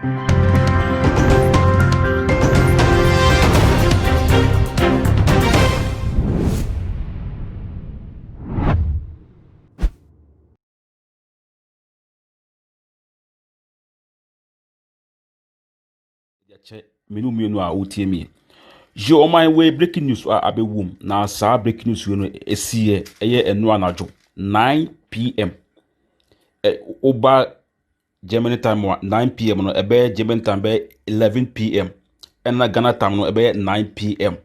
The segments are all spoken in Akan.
Kyɛ mmienu mmienu a wotie mi. Yo, ɔman wei, breaking news a abɛwom na saa breaking news wei no ɛsiiɛ ɛyɛ ɛno anadwo 9 p.m. Ɛ woba Germany time a, 9 p.m. no ɛbɛyɛ Germany time bɛyɛ 11 p.m., ɛna Ghana time no ɛbɛyɛ 9 p.m.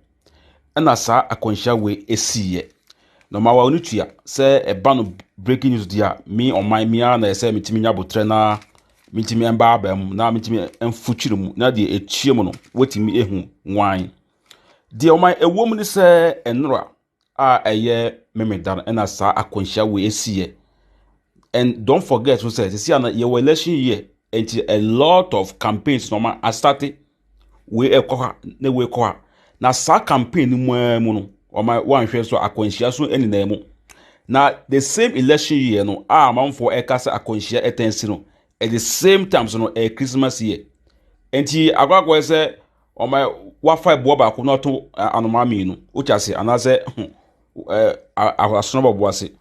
Ɛna saa akwanhyia wei ɛsiiɛ. Na ɔma wa no tua sɛ ɛba no breaking news deɛ a, me ɔman mi ara na ɛsɛ metumi nya abotrɛ na metumi mba aba mu na metumi mfukyiri mu na deɛ ɛkyia mu no wɔtumi ehu nwan. Deɛ ɔman ɛwɔ mu ne sɛ ɛnora a ɛyɛ Memeda no ɛna saa akwanhyia wei ɛsiiɛ. And don't forget so sɛ sisi ana yɛwɔ election year, nti a lot of campaigns na ɔma asate wei ɛkɔ ha na wei kɔ ha. Na saa campaign no mu ara mu no, ɔma wanhwɛ so akwanhyia so nyinaa mu. Na the same election year no a amanfoɔ ɛka sɛ akwanhyia ɛtɛn si no, at the same time so no ɛyɛ Christmas year, nti akɔakɔyɛ sɛ ɔma wafa ɛboɔ baako na ɔto anomaa mmienu wotwa ase anaasɛ ɛɛ asono bɔbɔ ase.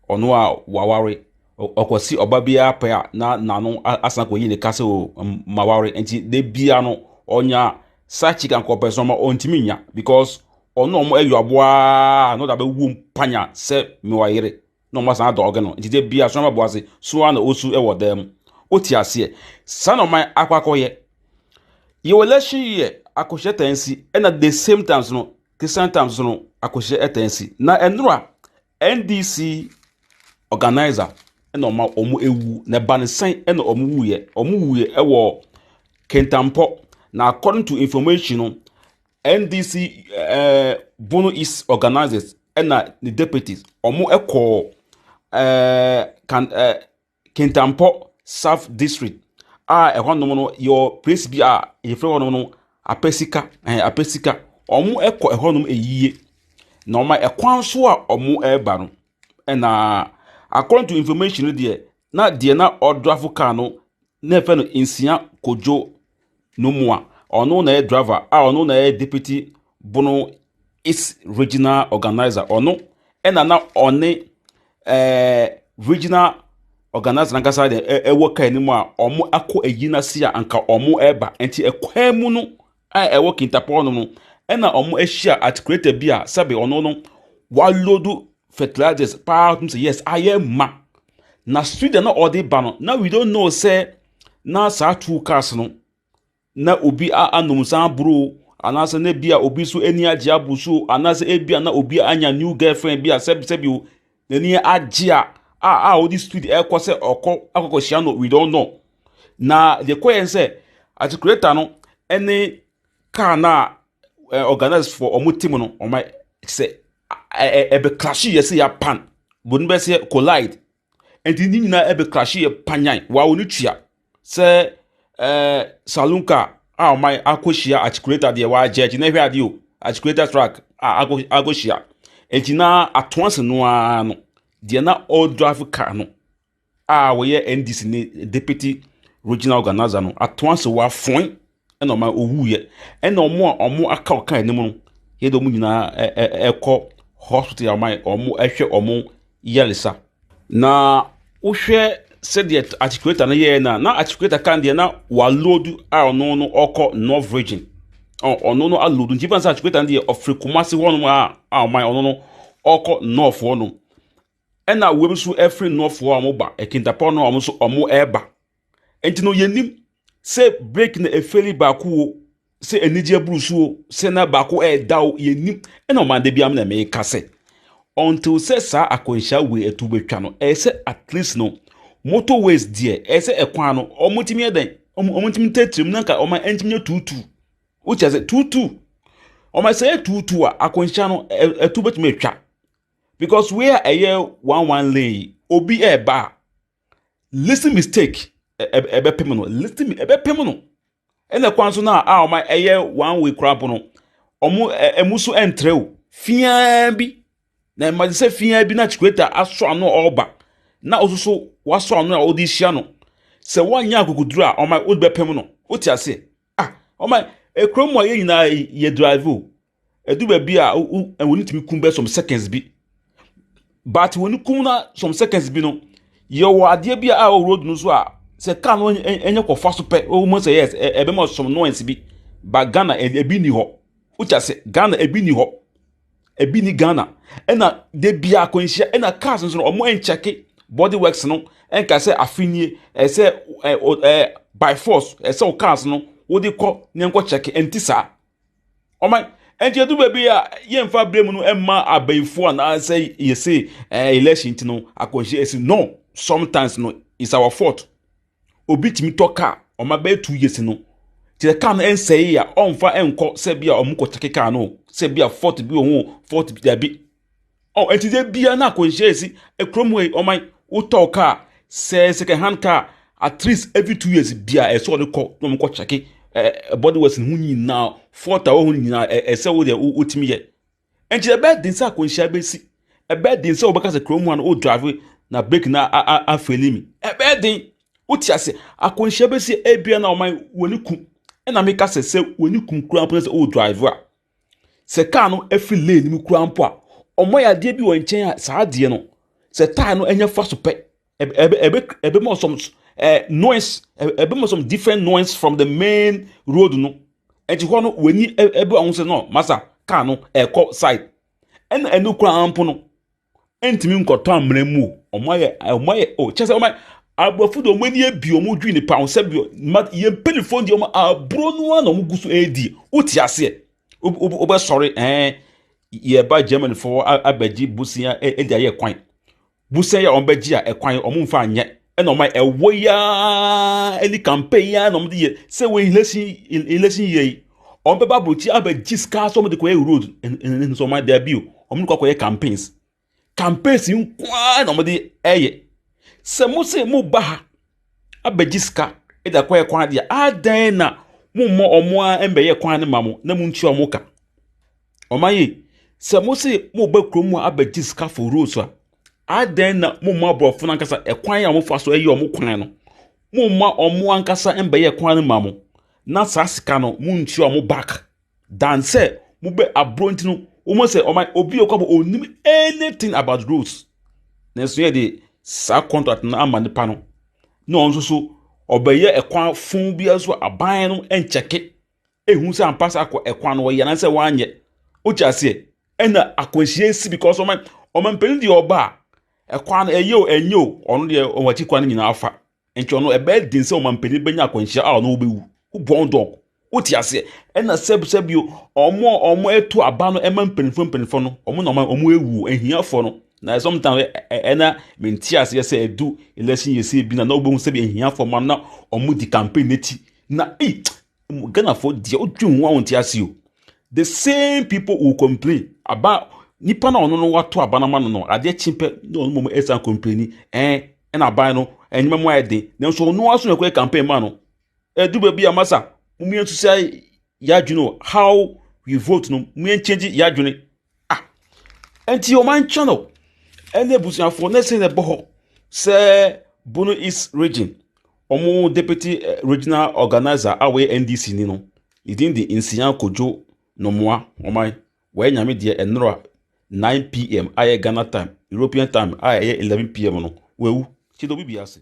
Ɔno a waware ɔkɔsi ɔba biara pɛ a na n'ano asan kɔyi ne kasa o maware, nti de bia no ɔnya saa chicken kɔpɛ so ɔma ɔntumi nya because ɔno ɔmo ɛyɔ aboa na ɔde abɛwu panya sɛ mewɔ yere na ɔmo asan adɔɔge no. Nti de bia so ɔmo ase so ara na osu ɛwɔ dan mu wote aseɛ. Saa na ɔman akɔ akɔyɛ yɛwɔ election year, akɔhyɛ tan si, ɛna the same times no Christian times no akɔhyɛ ɛtan si. Na ɛnora NDC organizer ɛna ɔma ɔmo ewu na ɛba ne sɛn ɛna ɔmo wuyɛ. Ɔmo wuyɛ ɛwɔ Kentampɔ. Na according to information no, NDC Bono East organizers ɛna ne deputies ɔmo ɛkɔɔ kan Kentampɔ South District a ɛhɔnom no yɛ place bi a yɛfrɛ hɔnom no Apɛsika. Apɛsika ɔmo ɛkɔ ɛhɔnom eyie na ɔmo ɛkwan so a ɔmo ɛreba no, ɛna according to information no deɛ na deɛ na ɔdrafo car no na yɛfrɛ no Nsia Kodwo no mu a ɔno na yɛ driver a ɔno na yɛ deputy Bono East regional organizer. Ɔno ɛna na ɔne regional organizer nankasa deɛ ɛwɔ car anim a ɔmo akɔ ayi n'ase a anka ɔmo ɛreba. Nti ɛkwan mu no a ɛwɔ Kintapɔ no no ɛna ɔmo ahyia articulator bi a sɛbi ɔno no waload fertilizers paa tum sɛ yes ayɛ ma na street na ɔde ba no. Na we don't know sɛ na saa two cars no na obi a anom san aburo anaasɛ na bi a obi nso ani agye abo so anaasɛ ebi a na obi anya new girlfriend bi a sɛbi sɛbi o n'ani agye a ɔde street ɛkɔ sɛ ɔkɔ akɔkɔ no. We don't know. Na deɛ kɔ yɛn sɛ articulator no ɛne car na organize for ɔmo team no ɔmo sɛ ɛ ɛbɛ crash yɛ sɛ yɛ pan bɔnni bɛ sɛ collide, nti ne nyinaa ɛbɛ crash yɛ panyan wa wɔn tua sɛ saloon car a ɔman akɔhyia articulator deɛ wagye akyi na ɛhwɛ adeɛ o articulator truck a akɔhyia. Nti na atoa no ara no deɛ na ɔdrive car no a wɔyɛ NDC ne deputy regional organizer no atoa se wafoe ɛna ɔman owuiɛ. Ɛna ɔmo a ɔmo aka ɔka anim no yɛ de ɔmo nyinaa ɛ ɛ ɛkɔ hospital a ɔman ɔmo ɛhwɛ ɔmo yaresa. Na wohwɛ sɛdeɛ articulator no yɛɛ na na articulator kan deɛ na waload a ɔno no ɔkɔ North Region, ɔno no aload. Nti fan sɛ articulator no deɛ ɔfiri Kumasi hɔnom a ɔman ɔno no ɔkɔ North hɔnom, ɛna wei nso ɛfiri North hɔ a ɔmo ba Ɛkintapɔ no a ɔmo nso ɔmo ɛɛba. Nti no yɛnim sɛ brake na efail baako wo sɛ anigye aburu so o sɛ na baako ɛɛda o, yɛnim. Ɛna ɔman de bi am na mɛka sɛ until sɛ saa akwanhyia wei ɛto bɛtwa no, ɛyɛ sɛ at least no motorways deɛ ɛyɛ sɛ ɛkwan no ɔmo tumi yɛ dɛn ɔmo tumi tɛtɛm na nka ɔmo ɛntumi yɛ tuutu wokyɛ sɛ tuutu ɔmo sɛ yɛ tuutu a akwanhyia no ɛto bɛtumi atwa because wei a ɛyɛ one one lane yi, obi ɛɛba a little mistake ɛbɛpem no, little ɛbɛpem no. Ɛna kwan so na a ɔmo ɛyɛ one way koraa po no ɔmo ɛmu so ɛntrɛ o fiaa bi na ɛma sɛ fiaa bi na articulator asɔ ano a ɔreba na ɔsoso wasɔ ano a ɔde hyia no sɛ wɔnyɛ akokoduro a ɔma ɔde bɛpem no. Wote aseɛ? Ah, ɔman ekurom mu a yɛn nyinaa yɛ drive o. Ɛdu baabi a wɔn tumi kum bɛ some seconds bi. But wɔn kum na some seconds bi no, yɛwɔ adeɛ bi a ɛwɔ road no so a sɛ car no ɛnyɛ kɔfa so pɛ, wɔn sɛ yes, ɛbɛma some noise bi. But Ghana ebi ni hɔ. Wote aseɛ? Ghana ebi ni hɔ. Ebi ni Ghana. Ɛna de bia akwanhyia ɛna cars nso no wɔn nkyɛke body works no ɛnka sɛ afe nie ɛsɛ ɛ ɛ by force ɛsɛ o cars no wode kɔ ne nkɔ kyɛke ɛnti saa. Ɔman ɛnti edu baabi a yɛmfa bere mu no ɛma abayifoɔ anaasɛ yɛse election ti no akwanhyia esi no. Sometimes no, it's our fault. Obi tumi tɔ car ɔma bɛyɛ 2 years no kyerɛ car no ɛnsɛe a ɔmfa ɛnkɔ sɛ bi a ɔmo kɔ kyɛke car no sɛ bi a fault bi wɔ ho, fault bi dabi. Ɔ ɛnti de bia na akwanhyia esi ekurom hɔ yi. Ɔman wotɔ car sɛ second hand car, at least every 2 years bia ɛsɛ ɔde kɔ na ɔmo kɔ kyɛke body works ne ho nyinaa, fault a wɔn ho nyinaa ɛsɛ wo deɛ wotumi yɛ. Nti ɛbɛyɛ den sɛ akwanhyia bɛsi, ɛbɛyɛ den sɛ wɔbɛka sɛ kurom ha no o drive na brake na a afail mi. Ɛbɛyɛ den, wote ase, akwanhyia bɛsi ebia na ɔman wɔn kum. Ɛna meka sɛ wɔn kum kura mpo sɛ o drive a sɛ car no efiri lane mu kura mpo a, ɔmo yɛ adeɛ bi wɔ nkyɛn a saa adeɛ no sɛ tyre no ɛnyɛ fa so pɛ, ɛbɛ ɛbɛ ɛbɛma some noise, ɛbɛma some different noise from the main road no. Ɛnti hɔ no w'ani ɛbɛ ɔho sɛ no masa car no ɛkɔ side. Ɛna ɛno kura mpo no ɛntumi nkɔtɔ amena mu o. Ɔmo ayɛ o kyɛ sɛ ɔmo ayɛ aborɔfo de ɔmo ani abi ɔmo dwi nipa ho sɛ bi ma yɛn mpanyinfoɔ deɛ ɔmo aburo no ara na ɔmo gu so ɛredi. Wote aseɛ? Wobɛsɔre yɛba Germany foɔ abɛgye bosia ɛde ayɛ kwan. Bosia yɛ a ɔmo bɛgye a ɛkwan ɔmo nfa anyɛ ɛna ɔmo ayɛ ɛwɔ yaa ɛne campaign yaa na ɔmo de yɛ sɛ wɔ election yɛ yi ɔmo bɛba aburokyi abɛgye sika sɛ ɔmo de kɔyɛ road ɛn nso ɔmo ayɛ dɛbi o, ɔmo de kɔ akɔyɛ campaigns nkoaa na ɔmo de ɛyɛ. Sɛ mo sɛ mo ba ha abɛgye sika ɛde akɔyɛ kwan deɛ, adan na mo mmɔ ɔmo a ɛmbɛyɛ kwan no ma mo na mo ntua ɔmo ka? Ɔmo ayɛ sɛ mo sɛ mo ba kurom a abɛgye sika for roads a, adan na mo mmɔ aborɔfo no ankasa ɛkwan a mo fa so ɛyɛ ɔmo kwan no, mo mma ɔmo ankasa ɛmbɛyɛ kwan no ma mo na saa sika no mo ntua ɔmo back dan sɛ mo bɛ aburo. Nti no wɔn sɛ ɔmo obi a ɔkɔ bɔ onim anything about roads nanso yɛ de saa contract no ama nipa no na ɔno nso so ɔbɛyɛ ɛkwan fun bi so aban no nkyɛke ehu sɛ ampa sɛ akɔ ɛkwan no wɔyɛ anaasɛ wɔanyɛ. Wogye aseɛ? Ɛna akwanhyia si because ɔman mpanyin deɛ ɔba a ɛkwan no ɛyɛ o ɛnyɛ o, ɔno deɛ ɔwɔ akyi kwan no nyinaa fa. Nti ɔno ɛbɛyɛ den sɛ ɔman mpanyin bɛnya akwanhyia a ɔno bɛwu wobɔn dɔg. Wote aseɛ? Ɛna sɛbisɛbi ɔmo a ɔmo ɛto aba no ɛma mpanyinfoɔ no ɔmo na ɔmo ewu ehiafoɔ no na sometimes ɛna mente aseɛ sɛ ɛdu election yɛ sɛ bi na wobɛhu sɛ bi ehiafoɔ ma na ɔmo di campaign n'akyi na ei Ghanafoɔ deɛ wotwe ho a wɔnte ase o. The same people will complain about nipa na ɔno no wato aba no ama no adeɛ kye pɛ na ɔno mmom ɛsan complain ɛna aban no ɛnyɛma mu ayɛ den nanso ɔno aso na ɛkɔyɛ campaign ma no. Ɛdu baabi a masa mo yɛn nso sɛ yɛadwene o, how we vote no mo yɛn change yɛadwene. Ah, nti ɔman channel ɛne abusuafoɔ na ɛsɛ na ɛbɔ hɔ sɛ Bono East Region ɔmo deputy regional organizer a wɔyɛ NDC ni no ne din de Nsia Kodwo Nomoa. Ɔman wɔyɛ nyame deɛ ɛnora 9 p.m. ayɛ Ghana time, European time a ɛyɛ 11 p.m. no wawu. Kyerɛ obi bi ase.